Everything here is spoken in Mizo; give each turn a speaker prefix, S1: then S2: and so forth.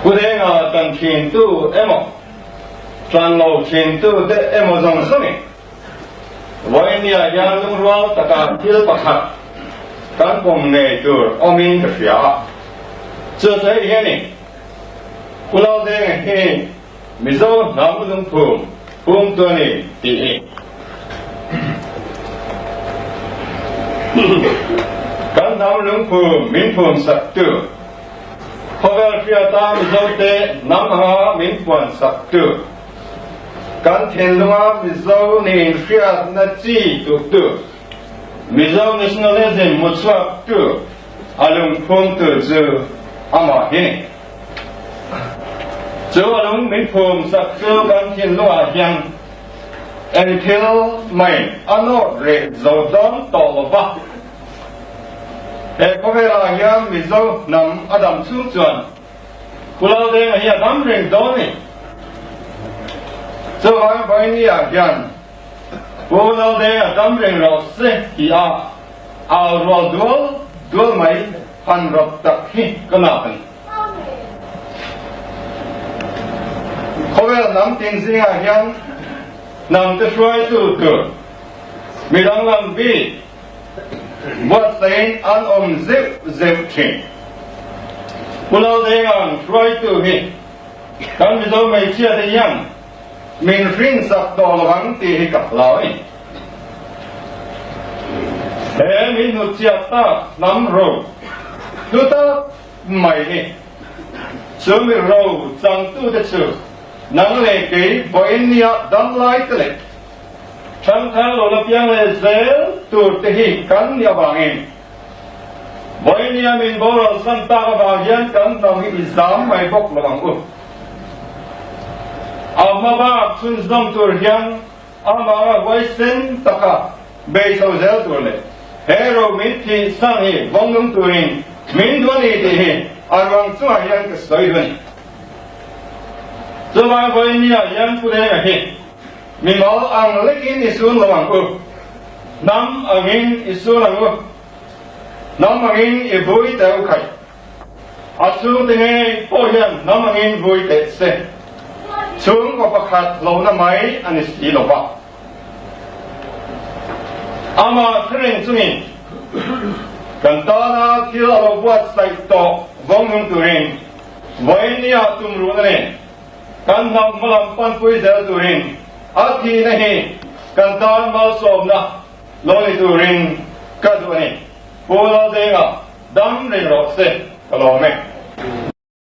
S1: Pu Denga tan thintu emaw, tan lo thintu te emaw zawng zawngin Vawinia hian lungrual taka thil pakhat kan pawm ngei tur awmin ka hria a. Chu chu hei hian i Pu Laldenga hi Mizo hnam lungphum phumtu a ni tih hi. Kan hnam lungphum min phum saktu, khawvel hriata Mizote hnam anga min puan saktu, kan thinlunga Mizo nih hriatna chi tuktu, Mizo nationalism hmuchhuaktu a lungphumtu chu amah hi ni. Chu a lung min phum sak chu kan thinlungah hian eng thil mai a nawt reh zo dawn tawh lo va. He khawvelah hian Mizo hnam a dam chhung chuan Pulau Denga hi a dam reng dawn a ni. Chuvang Vawinia hian Pulau Denga dam reng rawh se tih a au rual dual dual mai han rawt tak hi ka nak a ni. Khawvel hnam tin zingah hian hnam te hruaitu tur mi danglam bik buatsaiin an awm zeuh zeuh thin. Pu Laldenga'n hruaitu hi kan Mizo hmeichhia te hian min hrinsak tawh lo ang tih hi ka hlau a ni. He min hnutchhiat tak hnam ro hlu tak mai hi chu mi ro changtute chu nang leh kei vawiin nia dam lai te leh Ṭhangthar lo la piang leh zel tur te hi kan nih avangin vawinia min boral san tak avang hian kan hnam hi i zam mai bawk lo ang u. A hma bak chhunzawm tur hian amah huaisen taka bei chho zel tur leh he ro min thih san hi vawngnung turin min duh a ni tih hi a ruang chungah hian ka sawi duh a ni. Chuvang vawinia hian Pu Denga hi Mimal ang lekin i sun lo ang u. Hnam angin i sun ang u. Hnam angin i vui teh u khaih. A chhungte ngei pawh hian hnam angin vui teh se. Chhungkaw pakhat hlona mai a ni si lo va. Amah thureng chungin kan tana thil a lo buatsaih tawh vawngnung turin vawinia tumruhna nen Kan hnam hmalam panpui zel turin a thihna hi kan tan malsawmna lo ni turin ka duh a ni. Pu Laldenga dam reng rawh se ka lawm e.